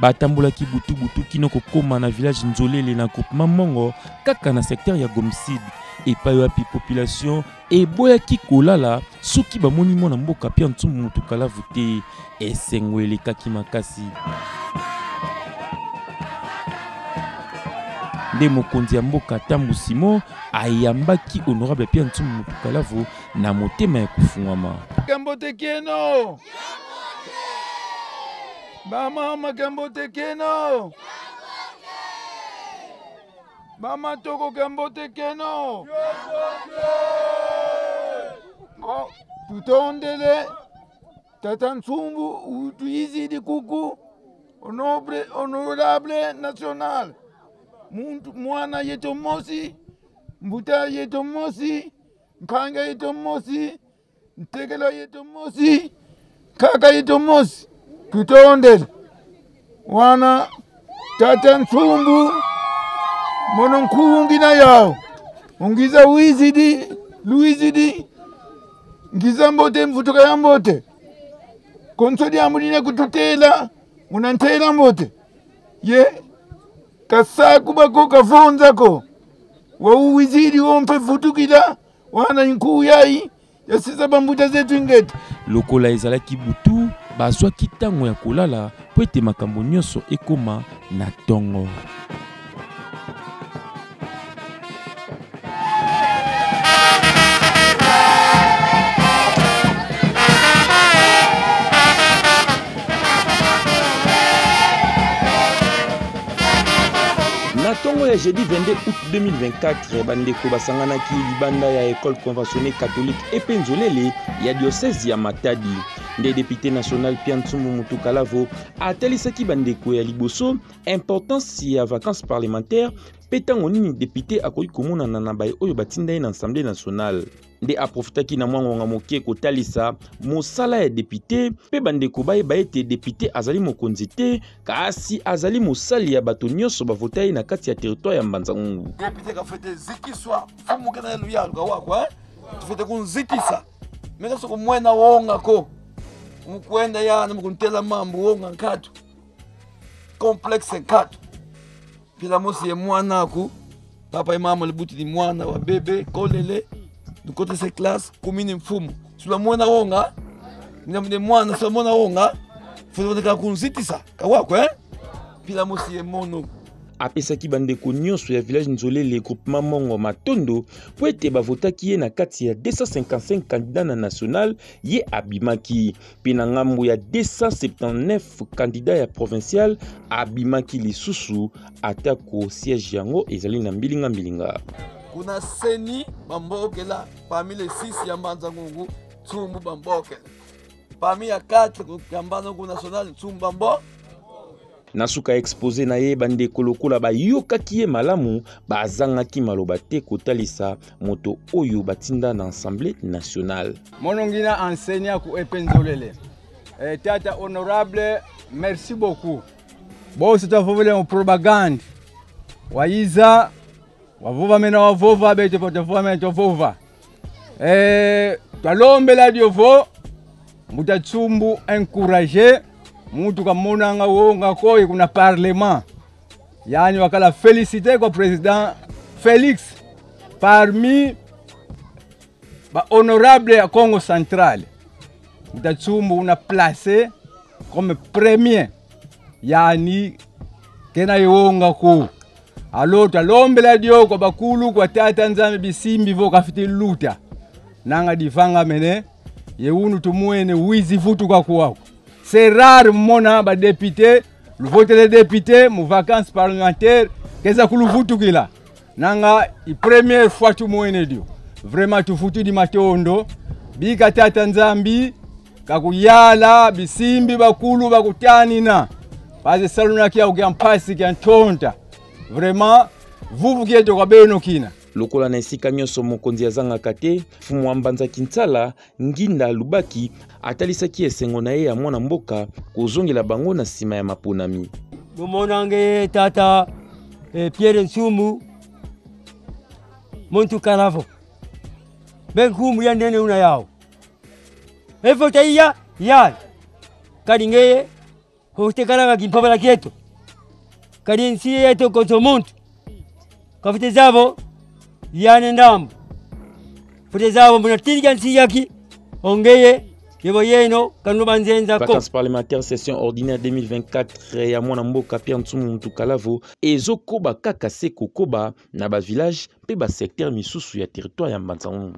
Batambolaki butu butu kino kokoma na village Nzolele na groupement Mongo kaka na secteur ya Gomsud epai wapi population eboyaki kolala soki bamoni mwana mboka Pierre Ntsumbu Mutu Kalavu te. Esengo elekaki makasi. Nde mokonzi ya mboka Tambu Simon ayambaki honorable Pierre Ntsumbu Mutu Kalavu na motema ya kofungwama. Kambote keno bamama kambote keno bamatoko kambote keno oh, tutondele tata Ntsumbu utuizidi kuku honorable, honorable national muntu mwana yeto mosi mbuta yeto mosi Nkanga yeto mosi, ntekela yeto mosi, kaka yeto mosi, tutondele wana tata Ntsumbu mono nkungi na yao ungiza wizidi luizidi ngiza mbote mvutuka ya mbote konsodi amulina kututela munantela mbote ye kasaku bako kavunzako wauwiziri wompe vutukila wana inkuu yayi yasiza bambuta zetu ingete. Lokola ezalaki butu, bazwaki ntango ya kolala mpo ete makambo nyonso ekoma na ntongo. Na ntongo ya jeudi 22 août 2024, bandeko basanganaki libanda ya Ecole conventionnée catholique epe Nzolele ya diocèse ya Matadi. Nde depute national Pierre Ntsumbu Mutukalavo atalisaki bandeko ya liboso importance ya vacances parlementaires mpe ntango nini depute akoki komonana na baye oyo batinda ye na Assemblée nationale. Nde aprofitaki na mwa ngonga moke kotalisa mosala ya depute mpe bandeko bayeba ete depute azali mokonzi te, kasi azali mosali ya bato nyonso bavota ye na kati ya territoire ya Mbanza-Ngungu. Depute kafete zikiswa mfumu kena luyalu kawakwa eh? Tufete kunzikisa meka soko mwena wonga ko mukwenda yana mukuntela mambo wonga nkatu complexe nkatu pila mosi ye mwana aku papa ye mama libuti ni mwana wa bebe kolele dukote se classe kumini mfumu sula mwana wonga mina mwana sula mwana wonga fete kunzitisa kawako eh pila mosi ye mono. Apesaki bandeko nyonso ya village Nzolele groupement Mongo matondo mpo ete bavotaki ye na kati ya 255 candidats na national, ye abimaki mpe na ngambo ya 279 candidats ya provincial abimaki lisusu, atako siège yango ezali na mbilinga mbilinga. Kuna seni bambokela parmi les 6 ya Mbanza Ngungu Tsumbu bambokela parmi ya 4 ya Mbanza Ngungu national Tsumbu bambo. Na suka ya expose na ye, bandeko lokola bayokaki ye malamu bazangaki maloba te kotalisa moto oyo batinda na Assemblée nationale. Monongina enseignant ku Epenzolele. Eh, tata honorable, merci beaucoup. Bose twavovele mu propagande. Wayiza wavova mena wavova bete potavova mena twavova. Eh, twalombela diovo mbuta Tsumbu encourager mutu kamonanga wonga koyi kuna parlement. Yani wakala féliciter kwa président Félix parmi ba honorable ya Congo central. Mbuta Tsumbu una placé comme premier. Yani kena yonga ko. Alors twalombela dio kwa bakulu kwa tata Nzambe bisimbi vo kafiti luta. Nanga divanga mene yeunu tumwene wizi vutu kwa kuwako. C'est rare mona ba député, le vote des députés mu vacances parlementaires keza kuluvutukila. Nanga i première fois tumwene dio. Vraiment tufutu di matondo bika tata Nzambi kakuyala bisimbi bakulu bakutanina. Paze saluna kia ukia mpasi kia ntonta. Vraiment vuvu kieto kwa beno kina. Lokola na esika nyonso mokonzi azangaka te, mfumu wa Mbanza Kinsala Nginda Lubaki atalisaki esengo na ye ya mwana mboka kozongela bango na nsima ya maponami. Bomonange tata Pierre Nsumu muntu kalavo benkumu ya nene una yao efota iya ya kalingeye. Hutekalanga kimpabala kietu kadi nsi yetu konso muntu kafute zabo yane ndambo fute zabo mbuna tilika nsi yaki ongeye yebo yeno kanu banzenza ko. Vacances parlementaires session ordinaire 2024 ya mwana mboka Pierre Nsumu Mutukalavo ezokoba kaka se kokoba na ba village mpe ba secteur misusu ya territoire ya Mbanza-Ngungu.